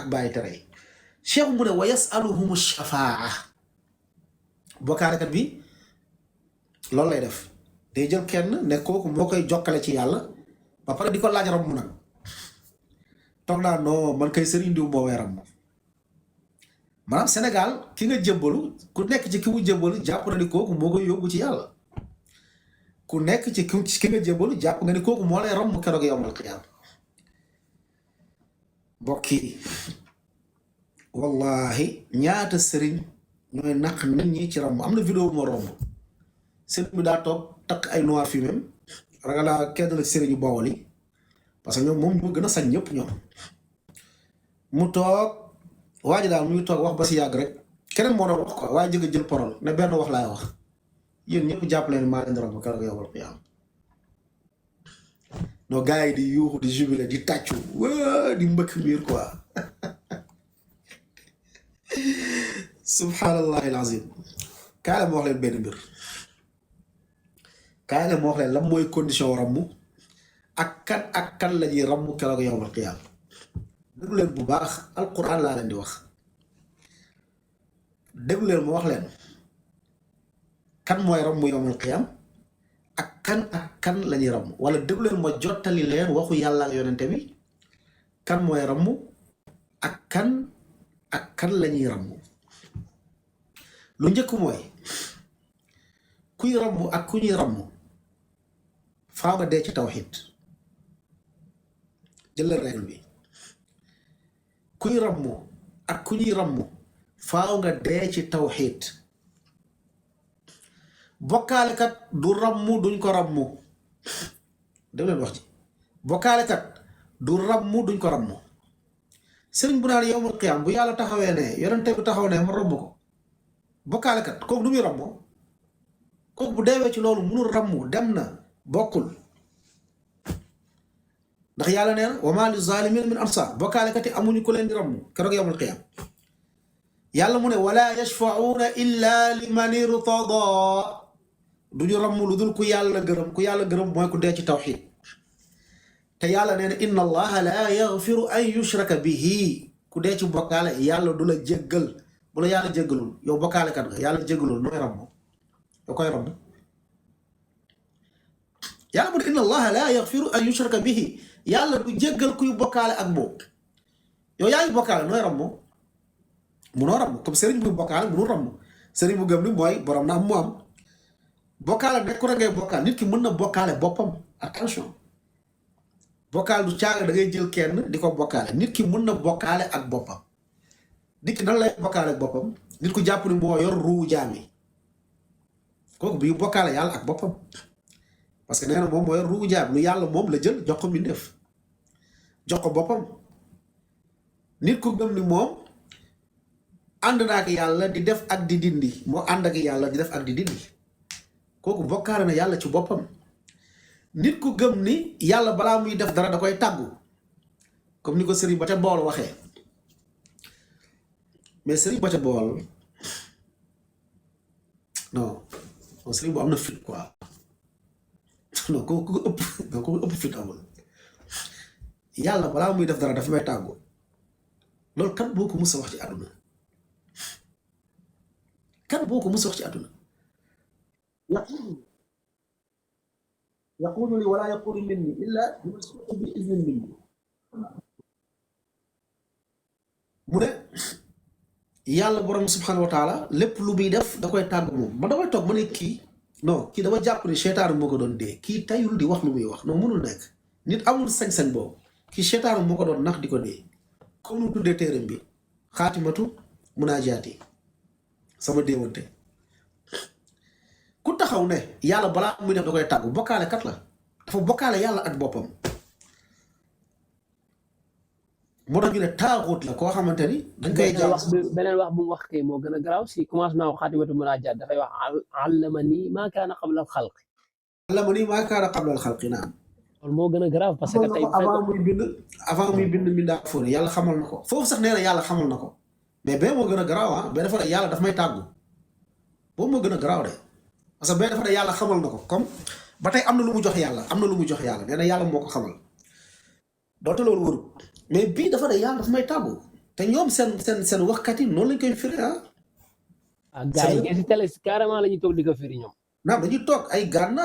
ak bàyyi tere yi cheikh mu ne wa yasaluhum shafaa bokkaalekat bi loolu lay def day jël kenn ne kooku moo koy jokkale ci yàlla ba pare di ko laaj ram mu nag toog naa non man kay sëriñ diw moo weeram moom maanaam Sénégal ki nga jébbalu ku nekk ci ki mu jébbalu jàpp na ni kooku moo koy yóbbu ci yàlla ku nekk ci ki nga jébbalu jàpp nga ni kooku moo lay ram mu keroog yawmal qiyaama mbokk yi wallahi ñaata sëriñ ñooy naq nit ñi ci ram am na vidéo moo romb sëriñ bi daa toog takk ay noir fumé ragalaa kenn la sëriñu Bawol yi parce que ñoom moom ñu gën a sañ ñëpp ñoom mu toog waa ji daal muy toog wax ba si yàgg rek keneen moo doon wax quoi waaye jëgg jël parole ne benn wax laay wax yéen ñëpp jàpp leen maa leen di romb keroog yawmal qiyaama non gars yi di yuuxu di jubilé di tàccu waa di mbëkk miir quoi subhanallahi alazim kaay la ma wax leen benn mbir kaay la ma wax leen lan mooy condition rammu ak kan la ñuy rammu keroog yawmal qiyaama déglu leen bu baax alquran laa leen di wax déglu leen ma wax leen kan mooy rammu yawmal qiyaama ak kan la ñuy rammu wala déglu leen ma jottali leen waxu yàlla ak yonente bi kan mooy rammu ak kan la ñuy rammu lu njëkk mooy kuy rammu ak ku ñuy rammu faaw nga dee ci tawxiid jëlal règle bi kuy rammu ak ku ñuy rammu faaw nga dee ci tawxiid bokkaalekat du rammu duñ ko rammu def leen wax ci bokkaalekat du rammu duñ ko rammu sëriñ bu naan yawmal qiyaam bu yàlla taxawee ne yonente bi taxaw ne ma rammu ko bokkaalekat kooku du muy rammoo kooku bu deewee ci loolu mënul rammu dem na bokkul ndax yàlla nee na wa maa li zaalimiina min ansaar bokkaalekat yi amuñu ku leen di rammu keroog yawmal qiyaam yàlla mu ne wala yashfa'uuna illa liman irtadaa duñu rammu lu dul ku yàlla gërëm mooy ku dee ci tawxiid te yàlla nee na inna allaha la yaghfiru an yushraka bihi ku dee ci bokkaale yàlla du la jéggal bu la yàlla jéggalul yow bokkaalekat nga yàlla jéggalul nooy rammu yow koy rammu yàlla mu ne inna allaha la yaghfiru an yushraka bihi yàlla du jéggal kuy bokkaale ak moom yow yaa ngi bokkaale nooy rammu munoo rammu comme sëriñ bu bokkaale munul rammu sëriñ bu gëm ni mooy borom na am mu am bokkaale nekku rek ngay bokkaale nit ki mën na bokkaale boppam attention bokkaale du caaga da ngay jël kenn di ko bokkaale nit ki mën na bokkaale ak boppam nit ki nan lay bokkaale ak boppam nit ku jàpp ni moo yor ruu jaam yi kooku bii bokkaale yàlla ak boppam parce que nee na moom moo yor ruu jaam lu yàlla moom la jël jox ko mbindeef jox ko boppam nit ku gëm ni moom ànd na ak yàlla di def ak di dindi moo ànd ak yàlla di def ak di dindi kooku bokkaale na yàlla ci boppam nit ku gëm ni yàlla balaa muy def dara da koy tàggu comme ni ko sëriñ ba ca bool waxee mais sëriñ ba ca bool non sëriñ bu am na fit quoi non ko ëpp fit amul yàlla balaa muy def dara dafa may tàggu loolu kan boo ko mës a wax ci àdduna kan boo ko mës a wax ci àdduna yaqulu li wala yaqulu minni illa bi iznin minni mu ne yàlla borom subhanahu wa taala lépp lu muy def da koy tàgg moom man damay toog ma ne kii non kii dama jàpp ne seytaanu moo ko doon dee kii tayul di wax lu muy wax non mënul nekk nit amul sañ-sañ boobu kii seytaanu moo ko doon nax di ko dee comme nu tuddee téeram bi xaatimatu munaajaati sama déewante ku taxaw ne yàlla balaa muy def da koy tàggu bokkaale kat la dafa bokkaale yàlla ak boppam moo tax ñu ne taaxut la koo xamante ni dañ koy jaam beneen wax bu mu wax kay moo gën a garaaw si commencement wu xaatimatu munaajaat dafay wax allamani maa kaana qabla al-xalq allamani maa kaana qabla al-xalq naam loolu moo gën a garaaw parce que tey avant muy bind mbindaa fóone yàlla xamal na ko foofu sax nee na yàlla xamal na ko mais bee moo gën a garaaw ah bee dafa ne yàlla daf may tàggu boobu moo gën a garaaw de parce que bee dafa ne yàlla xamal na ko comme ba tey am na lu mu jox yàlla nee na yàlla moo ko xamal doonte loolu wërul mais bii dafa ne yàlla daf may tàggu te ñoom seen waxkat yi noonu lañ koy firi ah gars yi ngeen si télé carrément la ñuy toog di ko firi ñoom. naam dañuy toog ay Gana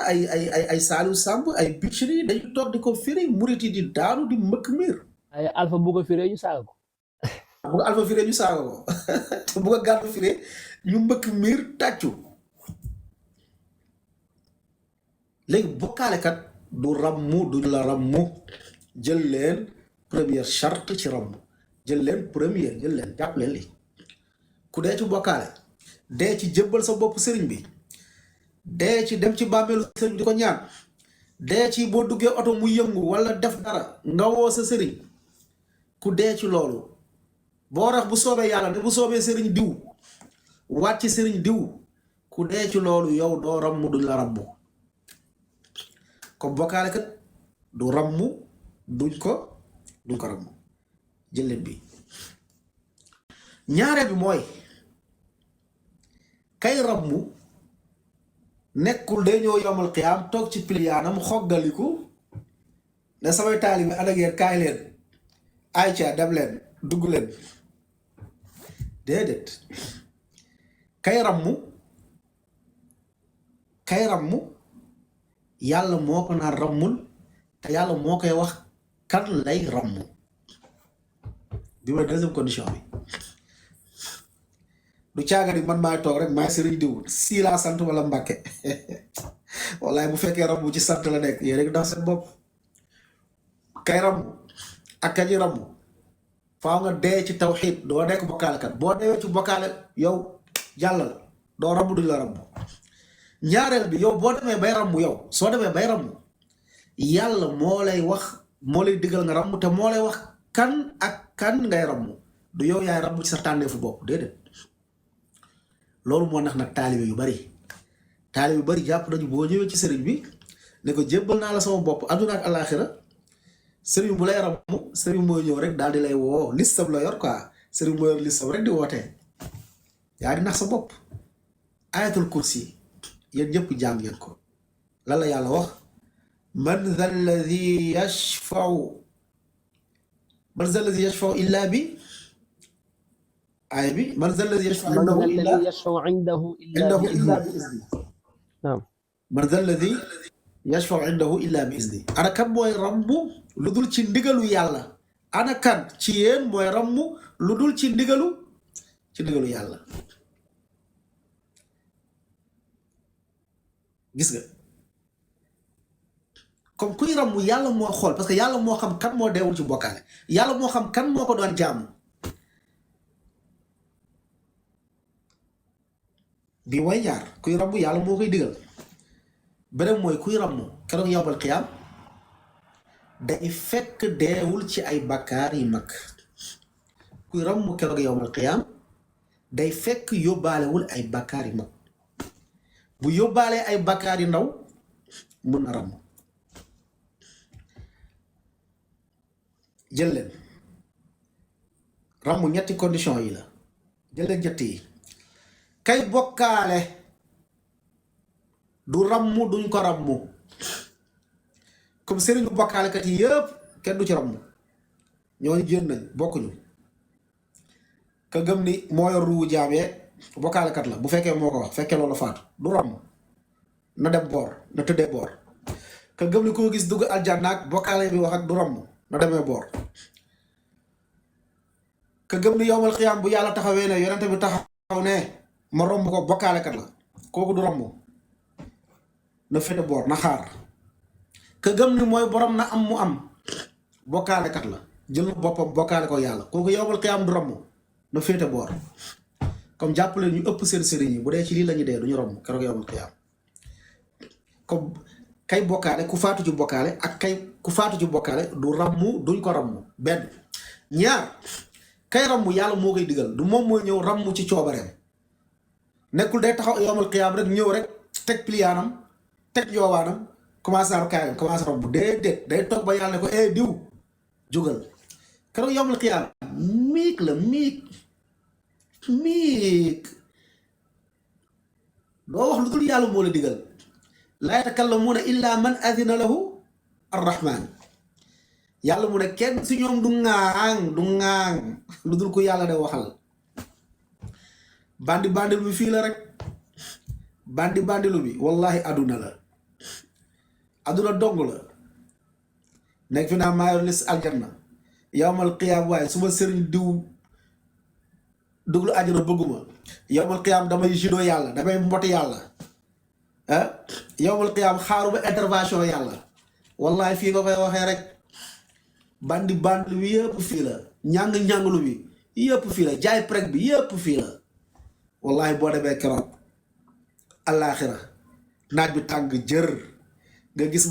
ay Saliou Samb ay Bichri dañuy toog di ko firi murit yi di daanu di mbëkk miir. ay alpha bu ko firee ñu saaga ko. bu ko alpha firee ñu saaga ko te bu ko Gana firee ñu mbëkk miir tàccu. léegi bokkaalekat du rammu duñ la rammu jël leen première charte ci rammu jël leen jàpp leen li ku dee ci bokkaale dee ci jëbbal sa bopp sëriñ bi dee ci dem ci bàmmeelu sëriñ di ko ñaan dee ci boo duggee oto mu yëngu wala def dara nga woo sa sëriñ ku dee ci loolu boo rax bu soobee yàlla ne bu soobee sëriñ diw waat ci sëriñ diw ku dee ci loolu yow doo rammu duñ la rammu comme bokkaale kat du rammu duñ ko rammu jël leen bi ñaareel bi mooy kay rammu nekkul day ñëw yomal xiyaam toog ci piliyaanam xoggaliku ne samay taalibe ana ngeen kaay leen ayca dem leen dugg leen déedéet kay rammu yàlla moo ko naan rammul te yàlla moo koy wax kan lay rammu bi mooy deuxième condition bi du caaga ni man maay toog rek maay sëriñ diw sii laa sant wala Mbàkke wallaay bu fekkee rammu ci sant la nekk yéen rek ndax seen bopp kay rammu ak kañi rammu faaw nga dee ci tawxiid doo nekk bokkaalekat boo deewee ci bokkaale yow jàllal doo rammu duñ la rammu ñaareel bi yow boo demee bay rammu yow soo demee bay rammu yàlla moo lay wax moo lay digal nga rammu te moo lay wax kan ak kan ngay rammu du yow yaay rammu ci sa tànneefu bopp déedéet loolu moo nax nag taalibe yu bari jàpp nañu boo ñëwee ci sëriñ bi ne ko jébbal naa la sama bopp àdduna ak alaaxira sëriñ bu lay rammu sëriñ mooy ñëw rek daal di lay woo listam la yor quoi sëriñ moo yor listam rek di wootee yaa di nax sa bopp ayatul kursi yéen ñëpp jàng ngeen ko lan la yàlla wax man dha alladi yashfau illa bi aaya bi man dha alladi yashfau indahu illa bi izni naam man dha alladi yashfau indahu illa bi izni ana kan mooy rammu lu dul ci ndigalu yàlla ana kan ci yéen mooy rammu lu dul ci ndigalu yàlla gis nga comme kuy rammu yàlla moo xool parce que yàlla moo xam kan moo deewul ci bokkaale yàlla moo xam kan moo ko doon jaamu bi mooy ñaar kuy rammu yàlla moo koy digal beneen mooy kuy rammu keroog yowmal qiyaam day fekk deewul ci ay bakkaar yi mag kuy rammu keroog yowmal qiyaam day fekk yóbbaalewul ay bakkaar yi mag bu yóbbaalee ay bakkaar yu ndaw mun na ramm jël leen ramm ñetti condition yi la jël leen ñett yi kay bokkaale du ramm duñ ko ramm comme sëriñu bokkaalekat yi yëpp kenn du ci ramm ñooñu jéem nañ bokkuñu ka gëm ni moo yor ruu jaamee bokkaalekat la bu fekkee moo ko wax fekkee loolu faatu du ramm na dem boor na tëddee boor ka gëm ni koo gis dugg aljanna ak bokkaale bi wax ak du ramm na demee boor ka gëm ni yowmal xiyaam bu yàlla taxawee ne yonente bi taxaw ne ma romb ko bokkaalekat la kooku du ramm na fete boor na xaar ka gëm ni mooy borom na am mu am bokkaalekat la jël na boppam bokkaale ko yàlla kooku yowmal xiyaam du ramm na féete boor comme jàppale ñu ëpp seen sëriñ yi bu dee ci lii lañu dee duñu romb keroog yowmal qiyaam comme kay bokkaale ku faatu ci bokkaale ak ku faatu ci bokkaale du rammu duñ ko rammu benn ñaar kay rammu yàlla moo koy digal du moom mooy ñëw rammu ci coobareem nekkul day taxaw yowmal qiyaam rek ñëw rek teg pliyaanam teg yoowaanam commencé naa kaayam commencé rammu déedéet day toog ba yàlla ne ko diw jógal keroog yowmal qiyaam miig la miig doo wax lu dul yàlla moo la digal laa yatakallamuuna illa man adina lahu arrahman yàlla mu ne kenn si ñoom du ŋaang lu dul ko yàlla de waxal bandi lu bi fii la rek bandi lu bi wallahi aduna la aduna dong la nekk fi naa maayor lis aljanna yawmal qiyaam waaye su ma sëriñ diw duglu àjjana bëgguma yawmal qiyaam damay judo yàlla damay mboti yàlla ah yawmal qiyaam xaaruma intervention yàlla wallahi fii nga koy waxee rek bandi bi yëpp fii la ñàng-ñànglu bi yëpp fii la jaay prek bi yëpp fii la wallahi boo demee keroog àllaaxira naaj bi tàng jër nga gis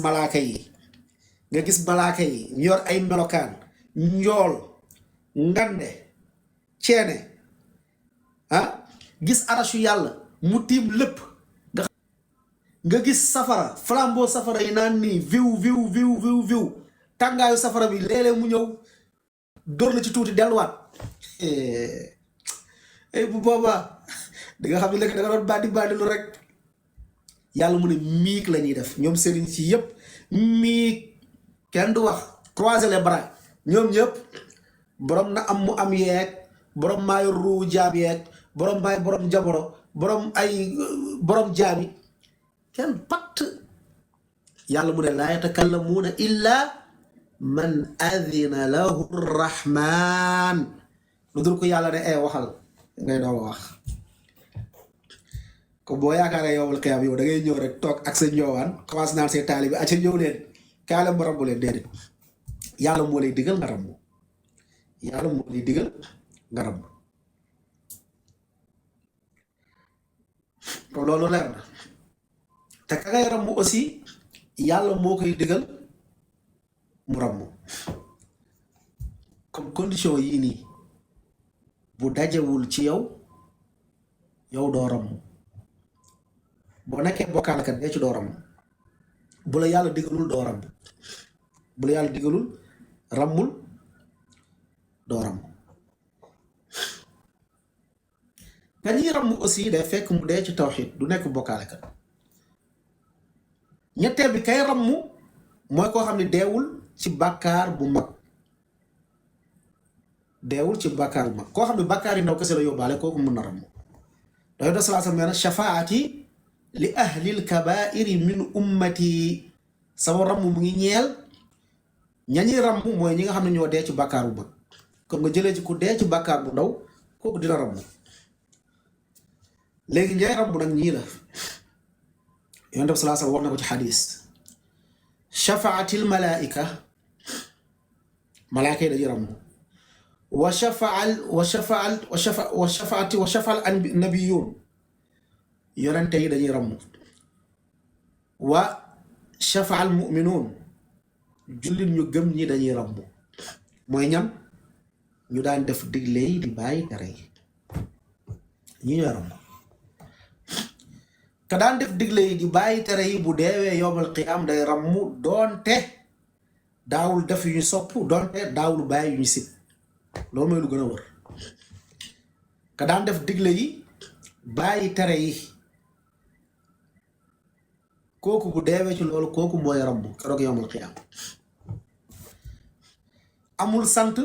malaaka yi ñu yor ay melokaan njool ngande ceene ah gis arashu yàlla mu tiim lépp nga gis safara flambeau safara yi naan nii viw tàngaayu safara bi léeg-léeg mu ñëw dóor la ci tuuti delluwaat bu boobaa di nga xam ne léegi da nga doon bandi lu rek yàlla mu ne miig la ñuy def ñoom sëriñ si yëpp miig kenn du wax croiser les bras ñoom ñëpp borom na am mu am yeeg borom maayo ruu jaam yeeg borom maay borom jamono borom jaami kenn patt yàlla mu ne laa yatakallamuuna illa man adina lahu rrahman lu dul ko yàlla ne waxal ngay doon wax comme boo yaakaaree yowmal qiyaam yow da ngay ñëw rek toog ak sa ñoowaan commencé naan say taalibi acca ñëw leen kaale ma rambu leen déedéet yàlla moo lay digal nga rambu yàlla moo lay digal nga rambu loolu leer na te ka ngay rambu aussi yàlla moo koy digal mu rambu comme condition yii nii bu dajewul ci yow doo rambu boo nekkee bokkaalekat dee ci doo rambu bu la yàlla digalul doo rambu bu la yàlla digalul rammul doo rambu nga ñuy rambu aussi day fekk mu dee ci tawxiid du nekk bokkaalekat ñetteel bi kay rammu mooy koo xam ne deewul ci bàkkaar bu mag koo xam ne bàkkaar yi ndaw kese la yóbbaale kooku mën na rammu dafay def salaa sallam nee na shafaati li ahlil kabairi min ummati sama ramm mu ngi ñeel ñañi ramm mooy ñi nga xam ne ñoo dee ci bàkkaar bu mag comme nga jëlee ci ku dee ci bàkkaar bu ndaw kooku dina ramm léegi ñay ramm nag ñii la yonent bi salaa sallam wax na ko ci xadis shafaatil malaika malaaka yi dañuy ramm wa shafaal nabiyun yonente yi dañuy ramm wa shafaal muminuun jullit ñu gëm ñi dañuy ramm mooy ñam ñu daan def digle yi di bàyyi tere yi ñi ñooy ramm ka daan def digle yi di bàyyi tere yi bu deewee yowmal qiyaam day ramm doonte daawul def yu ñu sopp doonte daawul bàyyi yu ñu sib loolu mooy lu gën a wër ka daan def digle yi bàyyi tere yi kooku bu deewee ci loolu kooku mooy ramm keroog yowmal qiyaam amul sant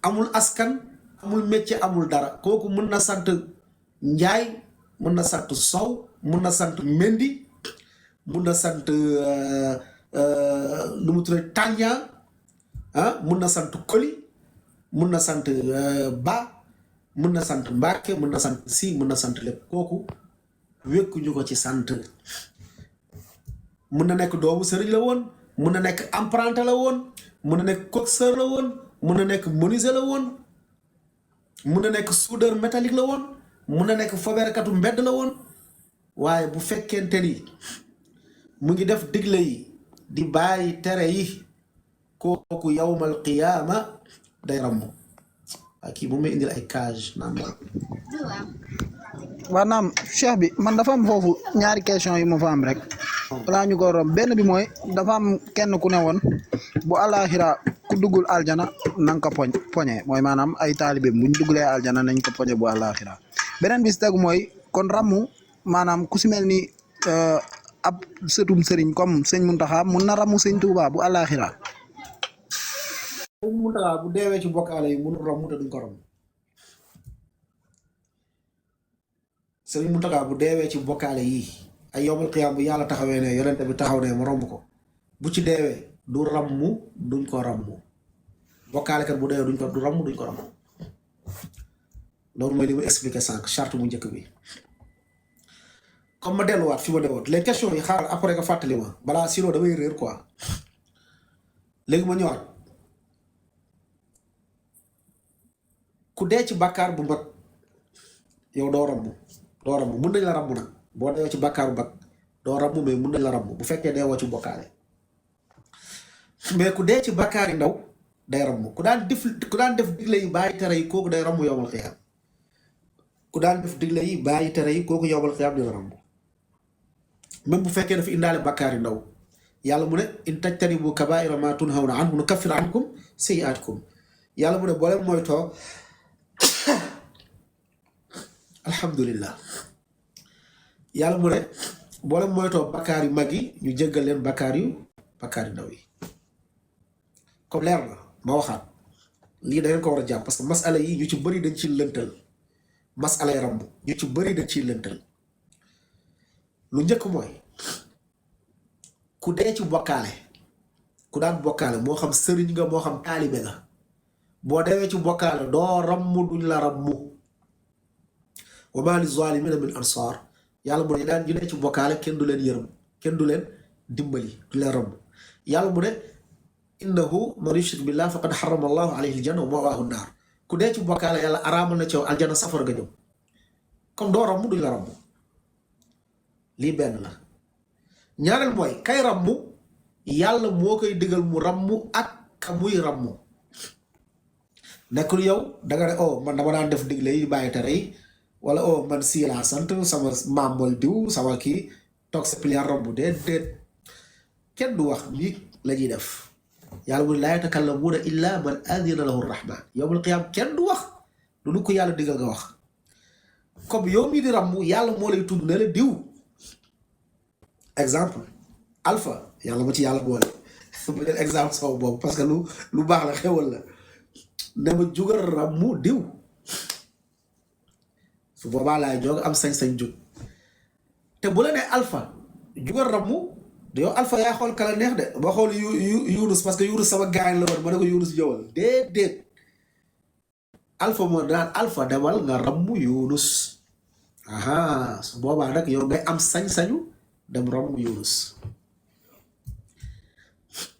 amul askan amul métier amul dara kooku mën na sant njaay mën na sant sow mën na sant mendi mën na sant lu mu tuddee tànja mën na sant koli mën na sant ba mën na sant mbaake mën na sant si mën na sant lépp kooku wékkuñu ko ci sant mën na nekk doomu sëriñ la woon mën na nekk apprenti la woon mën na nekk coxeur la woon mën na nekk menuisier la woon mën na nekk soudeur métallique la woon mën na nekk fobeerkatu mbedd la woon waaye bu fekkente ni mu ngi def digle yi di bàyyi tere yi kooku yawmal qiyaama day ramm waaye kii bu may indil ay cage naan waa naam cheikh bi man dafa am foofu ñaari question yi ma fa am rek balaa ñu ko romb benn bi mooy dafa am kenn ku ne woon bu àllaaxira ku duggul aljana na nga ko poñe mooy maanaam ay taalibeem bu ñu duggulee aljana nañ ko poñe bu àllaaxira beneen bi si tegu mooy kon rammu maanaam ku si mel ni ab sëtum sëriñ comme sëñ Muntaxa mun na rammu sëñ Tuubaa bu àllaaxira Muntaxa bu deewee ci bokkaale yi mënul romb te duñ ko romb Sëriñ Muntaxa bu deewee ci bokkaale yi ay yowmal qiyaam bu yàlla taxawee ne yonente bi taxaw ne mu romb ko bu ci deewee du rammu duñ ko rammu bokkaalekat bu deewee duñ ko du rammu duñ ko rammu loolu mooy li mu expliqué sànq charte mu njëkk bi comme ma delluwaat fi ma dewoot les questions yi xaaral après nga fàttali ma balaa sinon damay réer quoi léegi ma ñëwaat ku dee ci bàkkaar bu mag yow doo rammu mun nañ la rammu nag boo deewee ci bàkkaar bu mag doo rammu mais mun nañ la rammu bu fekkee deewoo ci bokkaale mais ku dee ci bàkkaar yi ndaw day rammu ku daan def digle yi bàyyi tere yi kooku day rammu yowmal xiyaam ku daan def digle yi bàyyi tere yi kooku yowmal xiyaam dina rammu même bu fekkee dafa indaale bàkkaar yi ndaw yàlla mu ne in tajtanibu kabaa'ira maa tunhawna anhu nukaffir ankum sayyi'aatikum yàlla mu ne boo leen moytoo alhamdulillah yàlla mu ne boo leen moytoo bàkkaar yu mag yi ñu jéggal leen bàkkaar yu ndaw yi comme leer na ma waxaat lii da ngeen ko war a jàpp parce que masala yi ñu ci bëri dañ ciy lëntal masala yi ramb ñu ci bëri dañ ciy lëntal lu njëkk mooy ku dee ci bokkaale ku daan bokkaale moo xam sëriñ nga moo xam taalibe nga boo deewee ci bokkaale doo rammu duñ la rammu wa maa li zaalimiina min ansaar yàlla mu ne daan ñu dee ci bokkaale kenn du leen yërëm kenn du leen dimbali du leen rammu yàlla mu ne innahu man yushrik billah faqad harrama allahu alayhi aljanna wa ma'waahu naar ku dee ci bokkaale yàlla araamal na ci yow aljanna safara nga jëm comme doo rammu duñ la rammu lii benn la ñaareel mooy kay rammu yàlla moo koy digal mu rammu ak ka muy rammu nekkul yow danga ne oh man dama daan def digle yi bàyyi tere yi wala oh man sii laa sant sama maam mooy diw sama kii toog sa pilier rammu déet kenn du wax lii la ñuy def yàlla mu ne laa yatakallamuuna illa man adina lahu rahman yawmal qiyaam kenn du wax lu ko yàlla digal nga wax comme yow mii di rammu yàlla moo lay tudd ne la diw exemple alpha yàlla ma ci yàlla boole ma jël exemple sama boobu parce que lu baax la xewal la ne ma jugal rammu diw su boobaa laay joog am sañ-sañ jug te bu la nee alpha jugal rammu yow alpha yaa xool kala neex de ba xool Yunus parce que Yunus sama gaañ la woon ma ne ko Yunus jëwal déedéet alpha moo daan alpha demal nga rammu Yunus aha su boobaa nag yow ngay am sañ-sañu dem rammu Yunus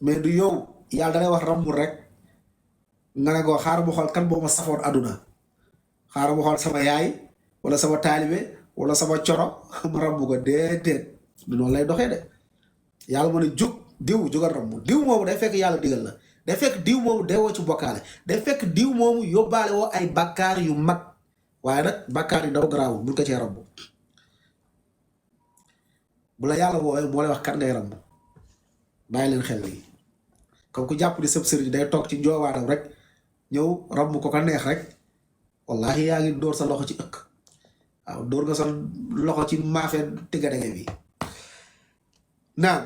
mais du yow yàlla dalay wax rammu rek nga ne ko xaaral ma xool kan boo ma safoon aduna xaaral ma xool sama yaay wala sama taalibe wala sama coro ma rammu ko déedéet du noonu lay doxee de yàlla ma ne jug diw jugal rammu diw moomu day fekk yàlla digal la day fekk diw moomu deewoo ci bokkaale day fekk diw moomu yóbbaale woo ay bakkaar yu mag waaye nag bakkaar yu ndaw garaawul bul ko cee rammu bu la yàlla woowee moo lay wax kan ngay rammu bàyyi leen xel lii comme ku jàpp di sëb sëriñ day toog ci njoowaanam rek ñëw rammu ko neex rek wallahi yaa ngi dóor sa loxo ci ëkk waaw dóor nga sa loxo ci maafee tëggadege bi naam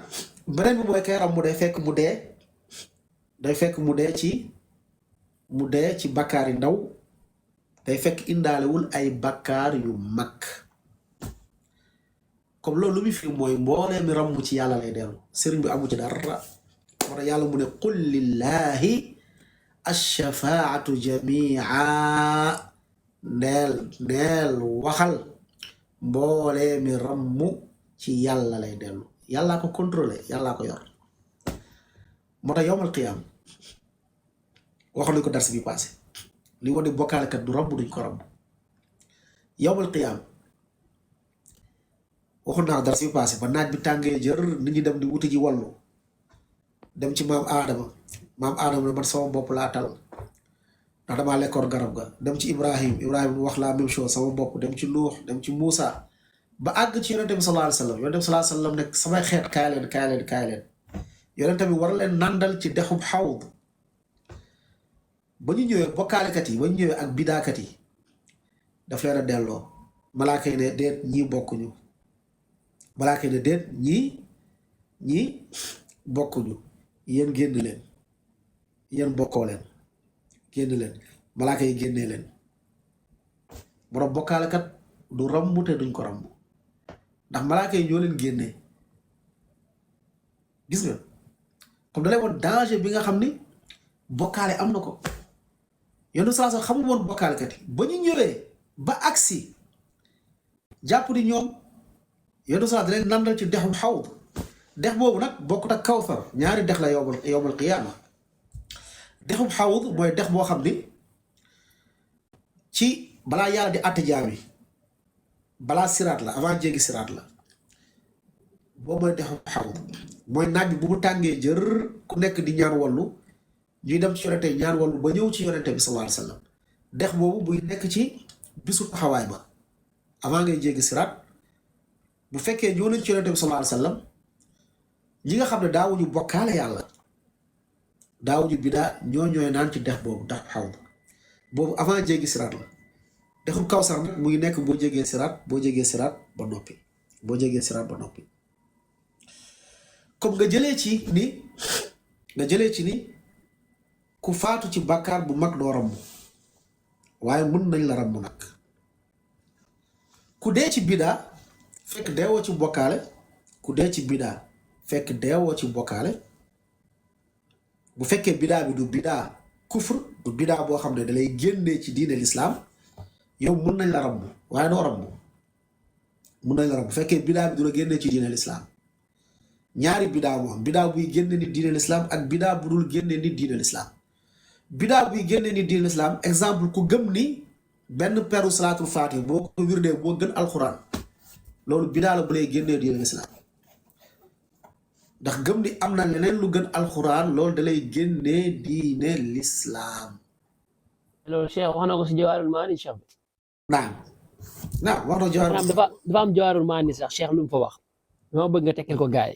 beneen bi mooy kay rammu day fekk mu dee ci bakkaar yi ndaw day fekk indaalewul ay bakkaar yu mag comme loolu lu muy fi mooy mboolee mi rammu ci yàlla lay dellu sëriñ bi amu ci dara moo tax yàlla mu ne qul lillahi ash-shafaatu jamia neel waxal mboolee mi rammu ci yàlla lay dellu yàllaa ko contrôlé yàllaa ko yor moo tax yowmal qiyaam waxoon nañ ko dars bi passé li wane bokkaalekat du rammu duñ ko rammu yowmal qiyaam waxoon naa dara si passé ba naaj bi tàngee jër nit ñi dem di wuti ji wallu dem ci maam aadama ne man sama bopp laa tal ndax damaa lekkoon garab ga dem ci ibrahim wax la même chose sama bopp dem ci nuux dem ci Muusa ba àgg ci yonente bi sallallahu alayhi wa sallam yonente bi sallallahu alayhi wa sallam nekk samay xeet kaay leen yonente bi war leen nandal ci dexub xawd ba ñu ñëwee bokkaalekat yi ba ñu ñëwee ak bidaakat yi daf leen a delloo malaaka yi ne déet ñii bokkuñu malaaka yi ne déet ñii bokkuñu yéen génn leen yéen bokkoo leen génn leen malaaka yi génnee leen borom bokkaale kat du rammu te duñ ko rammu ndax malaaka yi ñoo leen génnee gis nga comme da lay woon danger bi nga xam ni bokkaale am na ko yéen saa sax xamul woon bokkaale kat yi ba ñu ñëwee ba agsi jàpp ni ñoom yéen saa da leen nandal ci dexum xawd dex boobu nag bokkut ak kawsar ñaari dex la yowmal qiyaama dexum xawd mooy dex boo xam ni ci balaa yàlla di àtte jaam yi balaa siraat la avant jéggi siraat la boobu mooy dexum xawd mooy naaj bi bu mu tàngee jër ku nekk di ñaan wallu ñuy dem ci yonente ñaan wallu ba ñëw ci yonente bi sallallahu alayhi wa sallam dex boobu buy nekk ci bisu taxawaay ba avant ngay jéggi siraat bu fekkee ñëw nañ ci yonente bi sallallahu alayhi wa sallam ñi nga xam ne daawuñu bokkaale yàlla daawuñu bidaa ñooy naan ci dex boobu dex xawd boobu avant jéggi siraat la dexum kawsar nag mu ngi nekk boo jégee siraat ba noppi boo jégee siraat ba noppi comme nga jëlee ci ni ku faatu ci bàkkaar bu mag doo ramm waaye mën nañ la ramm nag ku dee ci bidaa fekk deewoo ci bokkaale ku dee ci bidaa fekk deewoo ci bokkaale bu fekkee bidaa bi du bidaa kufr du bidaa boo xam ne dalay génnee ci diine lislaam yow mën nañ la ramm waaye doo ramm mën nañ la ramm bu fekkee bidaa bi du la génnee ci diine lislaam ñaari bidaa moo am bidaa buy génne nit diine lislaam ak bidaa bu dul génne nit diine lislaam bidaa buy génne nit diine lislaam exemple ku gëm ni benn peru salaatul faatih boo ko wirdee boo gën alxuraan loolu bidaa la bu lay génnee diine lislaam ndax gëm ni am na leneen lu gën alxuraan loolu da lay génnee diine lislaam loolu Cheikh wax na ko si jawaarul maani Cheikh bi naam wax na jawaarul dafa am jawaarul maani sax Cheikh lu mu fa wax dama bëgg nga tekkil ko gaay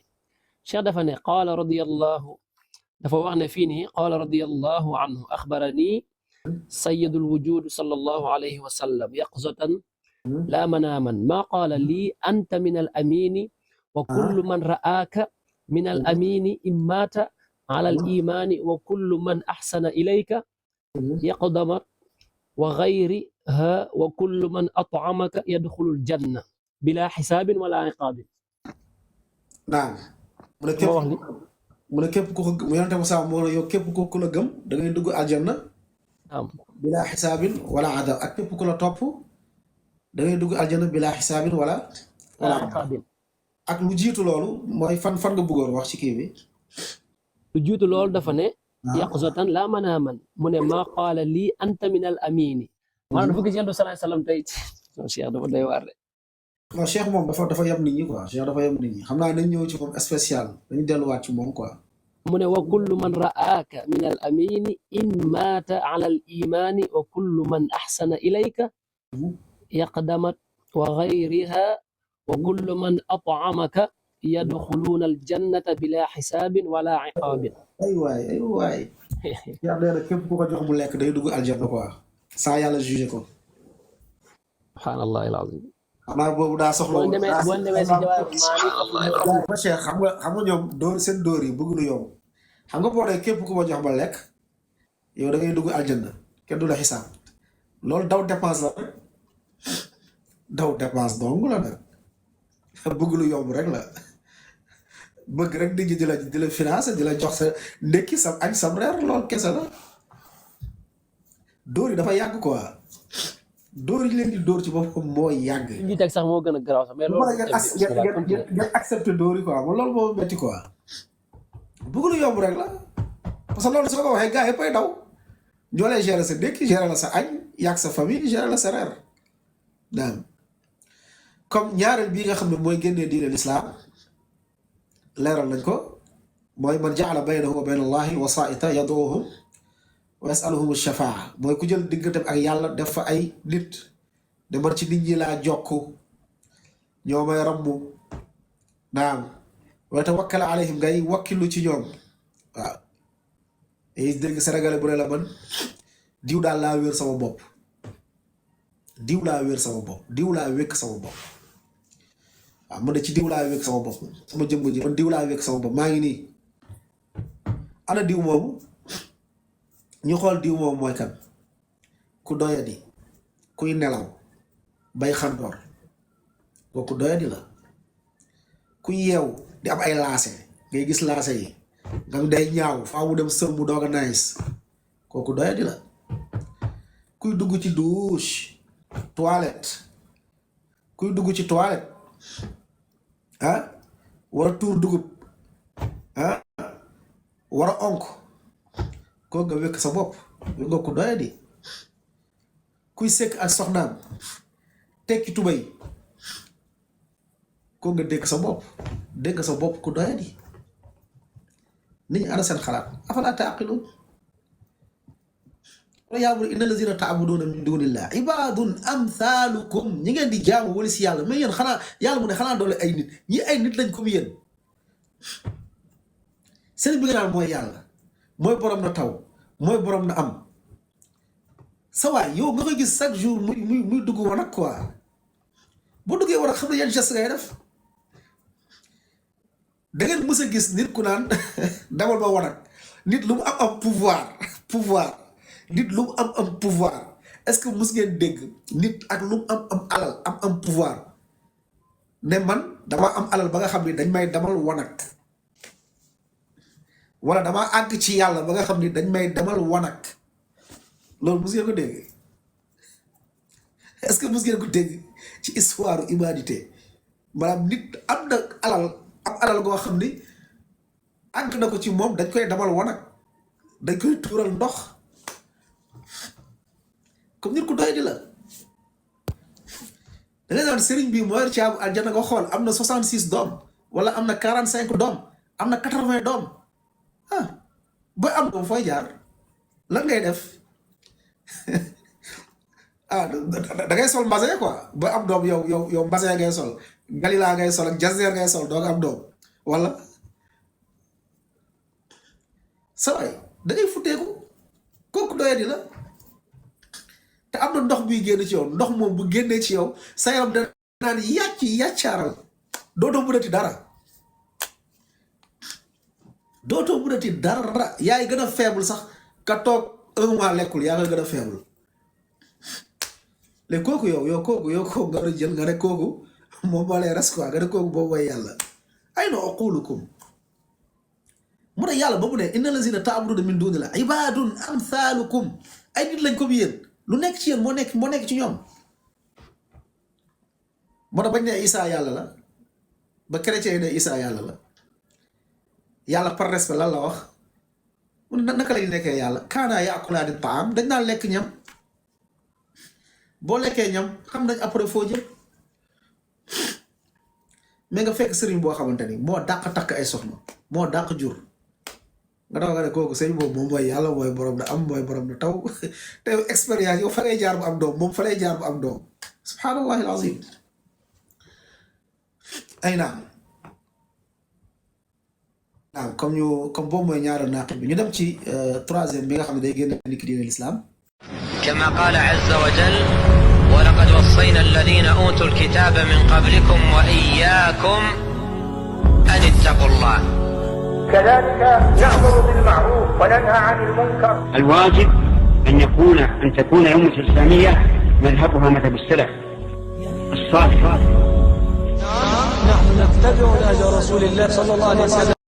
Cheikh dafa ne qaala radiyallahu dafa wax ne fii nii qaala radiyallahu anhu axbarani sayyidul wujud sallallahu alayhi wa sallam yaqzatan laa manaaman maa qaala lii anta min al amini wa kullu man ra'aaka min al amini immaata ala al imaani wa kullu man axsana ilayka yaqdamat wa gayriha wa kullu man at'amaka yadxulu al janna bila xisaabin wala iqaabin naam mu ne képp ku ko mu yonente mu saa moo ne yow képp ku la gëm da ngay dugg aljanna bila xisaabin wala adab ak képp ku la topp da ngay dugg aljanna bila xisaabin wala adab ak lu jiitu loolu mooy fan nga bëggoon wax ci kii bi lu jiitu loolu dafa ne yaqzatan laa manaaman mu ne maa qaala lii anta min al amini maanaam dafa gis yonent bi sallallahu alayhi wa sallam tey Cheikh dafa doy waar de non Cheikh moom dafa yem nit ñi quoi Cheikh dafa yem nit ñi xam naa nañ ñëw ci moom spécial dañu delluwaat ci moom quoi mu ne wa kullu man ra'aaka min al amini in maata ala al imaani wa kullu man axsana ilayka yaqdamat wa gayriha wa kullu man at'amaka yadxuluuna al jannata bila xisaabin wala iqaabin ay waay yaa nee na képp ku ko jox mu lekk day dugg aljanna quoi sans yàlla jugé ko subhaanallahi al-aziim xanaa boobu daa soxla boo demee si jawaarul maani Cheikh xam nga ñoom seen dóor yi bëgg lu yomb xam nga boo dee képp ku ma jox ma lekk yow da ngay dugg aljanna kenn du la xisaab loolu daw dépense la rek daw dépense dong la nag bëgg lu yomb rek la bëgg rek nit ñi di la financé di la jox sa ndekki sam añ sam reer loolu kese la dóor yi dafa yàgg quoi dóor yi leen di dóor ci boppam moo yàgg. li teg sax moo gën a garaaw sax mais loolu ngeen accepté dóor yi quoi loolu moo métti quoi bëgg lu yomb rek la parce que loolu soo ko waxee gars yi yëppay daw ñoo lay gérer sa ndekki gérer la sa añ yàgg sa famille gérer la sa reer daam comme ñaareel bii nga xam ne mooy génnee diine lislaam leeral nañ ko mooy man jaala baynahu wa bayna allahi wasaita yaduuhum wa yasaluhum shafaa mooy ku jël digganteem ak yàlla def fa ay nit de man ci nit ñi laa jokk ñoo may rammu naam wa tawakkal alayhim ngay wakkilu ci ñoom waaw yi dégg sénégalais bu ne la man diw daal laa wér sama bopp diw laa wér sama bopp diw laa wékk sama bopp waaw man de ci diw laa wékk sama bopp sama jëmm ji man diw laa wékk sama bopp maa ngi nii ana diw moomu ñu xool diw moom mooy kan ku doyadi kuy nelaw bay xandoor kooku doyadi la ku yeew di am ay laase ngay gis laase yi nga day ñaaw faaw mu dem sël mu doog a nice kooku doyadi la kuy dugg ci douche toilette kuy dugg ci toilette ah war a tuur dugub ah war a onk kooku nga wékk sa bopp nga ko doyadi kuy sekk ak soxnaam tekki tubay kooku nga dégg sa bopp ku doyadi nit ñi ana seen xalaat afalaa taaqiluun wala yaa inna lazina taabuduuna min dunillah ibadun amthaalukum ñi ngeen di jaamu wala si yàlla mais yéen xanaa yàlla mu ne xanaa doole ay nit ñi ay nit lañ comme yéen seen bi nga naan mooy yàlla mooy borom na taw mooy borom na am sa waay yow nga koy gis chaque jour muy dugg wanag quoi boo duggee wanag xam ne yan geste ngay def da ngeen mës a gis nit ku naan demal ba wanag nit lu mu am pouvoir nit lu mu am pouvoir est-ce que mës ngeen dégg nit ak lu mu am alal am pouvoir ne man dama am alal ba nga xam ni dañ may demal wanag wala damaa àgg ci yàlla ba nga xam ni dañ may demal wanag loolu mës ngeen ko dégg est-ce que mës ngeen ko dégg ci histoire humanité maanaam nit am na alal goo xam ni àgg na ko ci moom dañ koy demal wanag dañ koy tuural ndox comme nit ku doy di la da nga naan sëriñ bi mooy caabu aljana nga xool am na 66 doom wala am na 45 doom am na 80 doom ah booy am doom fooy jaar lan ngay def ah da ngay sol mbasin quoi booy am doom yow mbasin ngay sol galila ngay sol ak jasneer ngay sol doo nga am doom wala sa waay da ngay futteeku kooku doyadi la te am na ndox buy génn ci yow ndox moom bu génnee ci yow sa yaram da naan yàccaaral dootoo mënati dara yaay gën a faible sax ka toog 1 mois lekkul yaa nga gën a faible léegi kooku yow kooku nga war a jël nga ne kooku moom moo lay res quoi nga ne kooku boobu mooy yàlla ay na aqulukum mu ne yàlla ba mu ne inna lazina ta'buduna min dunillah ibadun amthalukum ay nit lañ comme yéen lu nekk ci yéen moo nekk ci ñoom moo tax bañ ne Isa yàlla la ba chrétien yi ne Isa yàlla la yàlla par respect lan la wax mu ne naka lañ nekkee yàlla kaana yaakulaani taam dañ naan lekk ñam boo lekkee ñam xam nañ après foo jëm mais nga fekk sëriñ boo xamante ni moo dàq takk ay soxna moo dàq jur nga dafa nga ne kooku sëriñ boobu moom mooy yàlla mooy borom na am mooy borom na taw te expérience yow fa lay jaar bu am doom moom fa lay jaar bu am doom subhaanallahi alazim ay naam comme boobu mooy ñaareel naaqib bi ñu dem ci troisième bi nga xam ne day génn nit ki diine l'islam كما قال عز وجل ولقد وصينا الذين أوتوا الكتاب من قبلكم وإياكم أن اتقوا الله كذلك نأمر بالمعروف وننهى عن المنكر. الواجب أن تكون الأمة الإسلامية مذهبها مذهب السلف الصالح. نحن نتبع نهج رسول الله صلى الله عليه وسلم.